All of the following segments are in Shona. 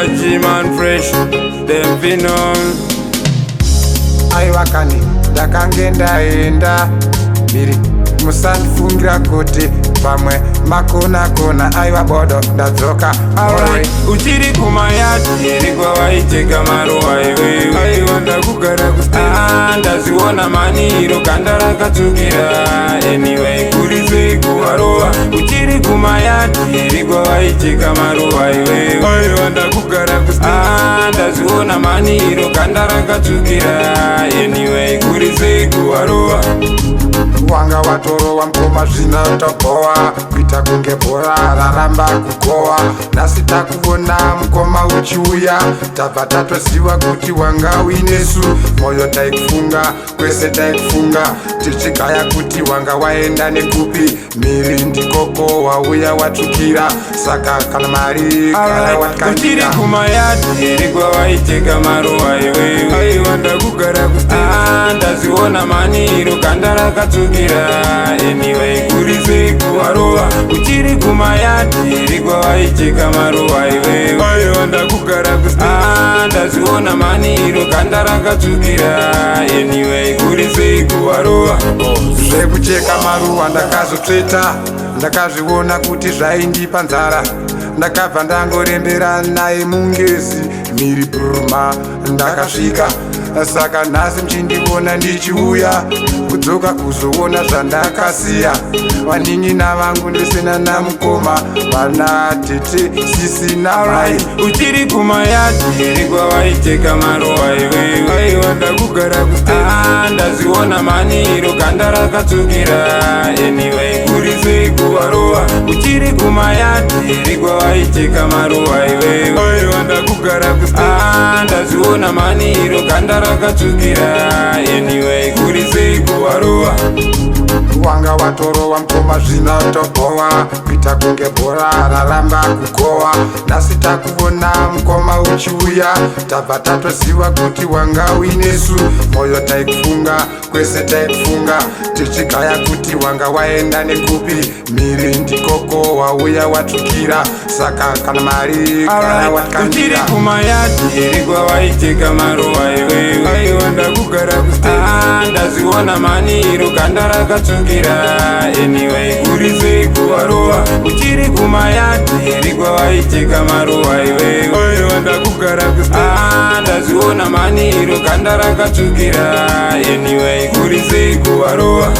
Mr. G Man Fresh, them Venom. Aiwa kani, ndakange ndaenda mhiri, musandifungira kuti pamwe makona kona. Aiwa bodo, ndadzoka. Alright, uchiri kumayard here kwawaicheka maruva iwewe? Aiwa, ndakugara. Ah, ndaziona mani, iro ganda rakatsvukira. Anyway, kuri sei kuvarova? Uchiri kumayard here kwawaicheka maruva iwewe? Aiwa, ndakugara. Ah, ndaziona mani, iro ganda rakatsvukira. Anyway, kuri sei kuvarova? Wanga watorowa mukoma, zvinotobowa kuita kunge bhora raramba kugowa. Nhasi takuona mukoma uchiuya, tabva tatoziva kuti wanga uinesu. Mwoyo taikufunga, kwese taikufunga, tichigaya kuti wanga waenda nekupi. Mhiri ndikoko wauya watsvukira, saka kana mari kana Uchiri watkandira. Kumayard here kwawaicheka maruva iwewe? Aiwa, ndakugara. Ah, ndaziona mani, iro ganda rakatsvukira. Anyway, kuri sei kuvarova? Uchiri kumayard here kwawaicheka maruva iwewe? Aiwa, ndakugara. Ah, ndaziona mani, iro ganda rakatsvukira. Anyway, kuri sei kuvarova? Zvekucheka maruva ndakazotsveta, ndakazviona kuti zvaindipa nzara. Ndakabva ndangorembera naye mungezi mhiri Burma, ndakasvika. Saka nhasi muchindiona ndichiuya kudzoka kuzoona zvandakasiya, vanin'ina vangu ndisina namukoma, vana tete, sisi namai. Uchiri kumayard here kwawaicheka maruva iwewe? Aiwa, ndakugara. Ah, ndaziona mani, iro ganda rakatsvukira. Anyway, kuri sei kuvarova? Uchiri kumayard here kwawaicheka maruva iwewe? Aiwa, ndakugara. Ah, ndaziona mani, iro ganda rakatsvukira. Anyway, kuri sei kuvarova? Wanga watorowa mukoma, zvinotobowa kuita kunge bhora raramba kugowa. Nhasi takuona mukoma uchiuya, tabva tatoziva kuti wanga uinesu. Mwoyo taikufunga, kwese taikufunga, tichigaya kuti wanga waenda nekupi. Mhiri ndikoko wauya watsvukira, saka kana mari kana Uchiri watkandira. Kumayard here kwawaicheka maruva iwewe? Aiwa, ndakugara. Ah, ndaziona mani, iro ganda rakatsvukira. Anyway, kuri sei kuvarova? Uchiri kumayard here kwawaicheka maruva iwewe? Aiwa, ndakugara. Ah, ndaziona mani, iro ganda rakatsvukira. Anyway, kuri sei kuvarova?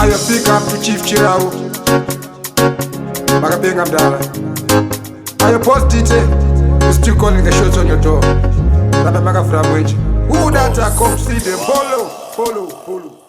Ayo, big up to Chief Chirau. Makapenga mdala. Ayo, post it. You still calling the shots on your door. Ramba makavhura mwenje. Who that come see the follow, follow, follow.